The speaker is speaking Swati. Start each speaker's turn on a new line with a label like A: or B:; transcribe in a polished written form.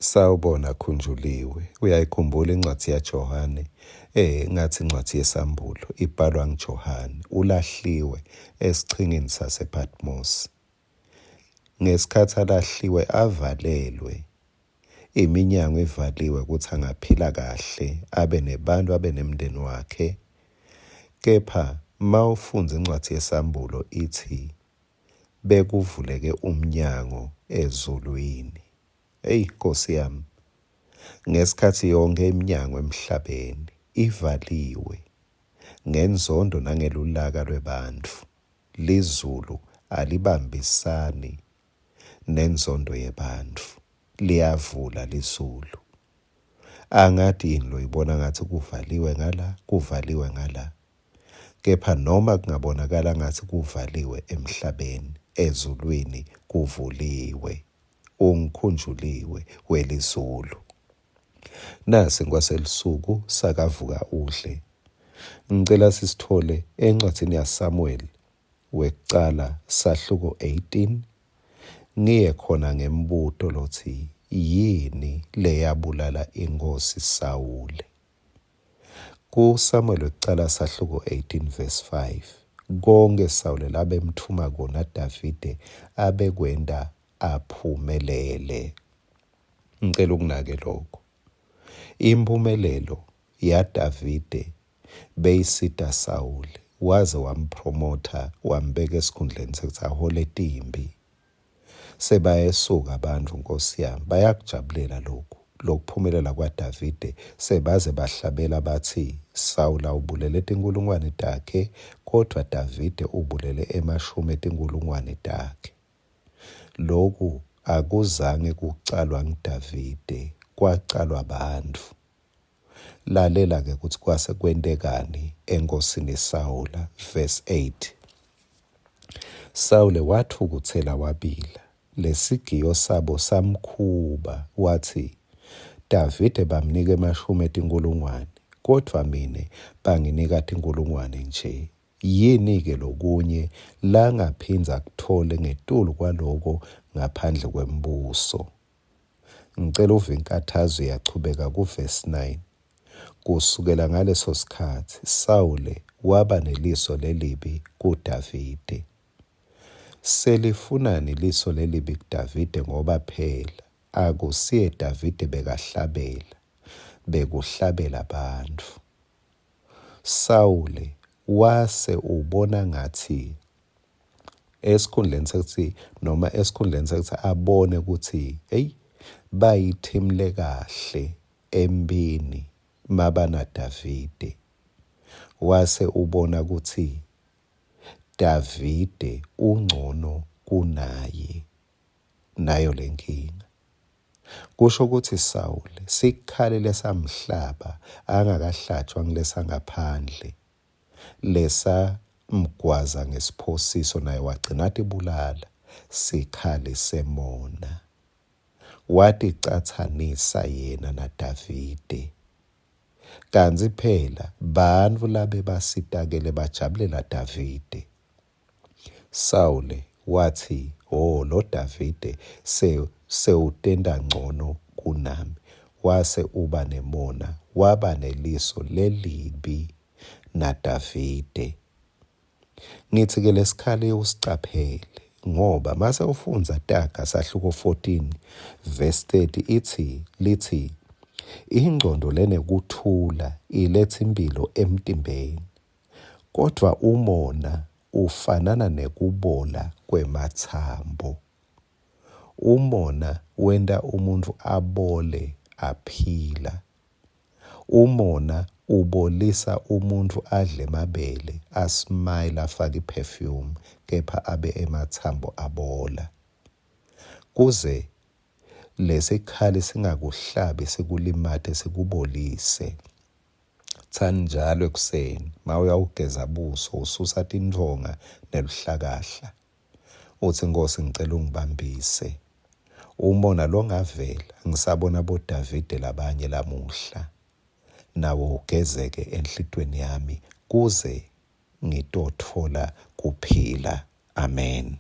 A: Sawubona Khunjuliwe, uyayikhumbula incwadzi yaJohane? Ngathi incwadzi yeSambulo ibhalwa nguJohane, ulahliwe esichingini sasePhatmose. Ngesikhatsi alahliwe avalelwe, iminyango ivaliwe kutsi angaphila kahle, abe nebantfu, abe nemndeni wakhe. Kepha mawufundza incwadzi yeSambulo itsi bekuvuleke umnyango ezulwini. Eyi Nkosi yami, ngesikhatsi yonkhe iminyango emhlabeni ivaliwe ngenzondo nangelulaka lwebantfu, lizulu alibambisani nenzondo yebantfu, liyavula lizulu. Angati yini loyibona ngatsi kuvaliwe ngala, kuvaliwe ngala. Kepha noma kungabonakala ngatsi kuvaliwe emhlabeni, ezulwini kuvuliwe. Ungikhunjuliwe welizulu. Nasi ngwaselisuku sakavuka udle. Ngicela sisithole encwadzini yaSamuel wekucala sahluko 18 ngiye khona ngembuto lotsi yini leyabulala inkhosi Sawule. KuSamuel wekucala sahluko 18 verse 5 konke Sawule labemtfuma kona Davide abekwenta aphumelele. Ngicela ukunake lokho. Impumelelo yaDavide beyisita Sawule waze wampromotha wambeka esikhundleni sekuthi ahole timbi. Sebayesuka bantfu Nkosi yami, bayakujabulela loku lokuphumelela kwaDavide, sebaze bahlabela batsi, Sawula ubulele tinkhulungwane takhe, kodvwa Davide ubulele emashumi etinkhulungwane takhe. Loku akuzange kucalwa nguDavide, kwacalwa bantfu. Lalela-ke kutsi kwase kwentekani enkhosini Sawula, verse 8. Sawule watfukutsela wabila, lesigiyo sabo samkhuba, watsi, Davide bamnika emashumi etinkhulungwane, kodvwa mine banginika tinkhulungwane nje. Yini-ke lokunye langaphindze akutfole ngetulu kwaloko ngaphandle kwembuso? Ngicela uve inkathazo iyachubeka kuvesi 9. Kusukela ngaleso sikhatsi, Sawule waba neliso lelibi kuDavide. Selifunani liso lelibi kuDavide ngoba phela akusiye Davide bekahlabela, bekuhlabela bantfu. Sawule wase ubona ngatsi esikhundleni sekuthi noma esikhundleni sekuthi abone ukuthi hey bayiteam lekahle empini mabana Davide wase ubona ukuthi Davide ungcono kunaye nayo lenkinga kusho ukuthi Sawule sikhali lesamhlaba angakahlatshwa ngilesangaphandle lesamgwaza ngesiphosiso naye wagcina atibulala sikhali semona. Waticatsanisa yena naDavide. Kantsi phela bantfu labebasitakele bajabulela Davide. Sawule watsi, "Oh, lo Davide se sewutenta ngcono kunami." Wase uba nemona, waba neliso lelibi naDavide. Ngitsi-ke lesikhali usicaphele ngoba mase ufundza Taga sahluko 14 verse 30 itsi litsi ingcondo lenekuthula iletsa imphilo emtimbeni kodvwa umona ufanana nekubola kwematsambo. Umona wenta umuntfu abole aphila. Umona ubolisa umuntfu adle emabele, asmile afake iperfume kepha abe ematsambo abola. Kuze lesikhali singakuhlabi sikulimate sikubolise. Tsani njalo ekuseni mawuyawugeza buso ususa tintfonga neluhlakahla. Utsi Nkhosi ngicela ungibambise. Umona longavela ngisabona boDavide labanye lamuhla. Nawo ugezeke enhlitweni yami kuze ngitotfola kuphila. Amen.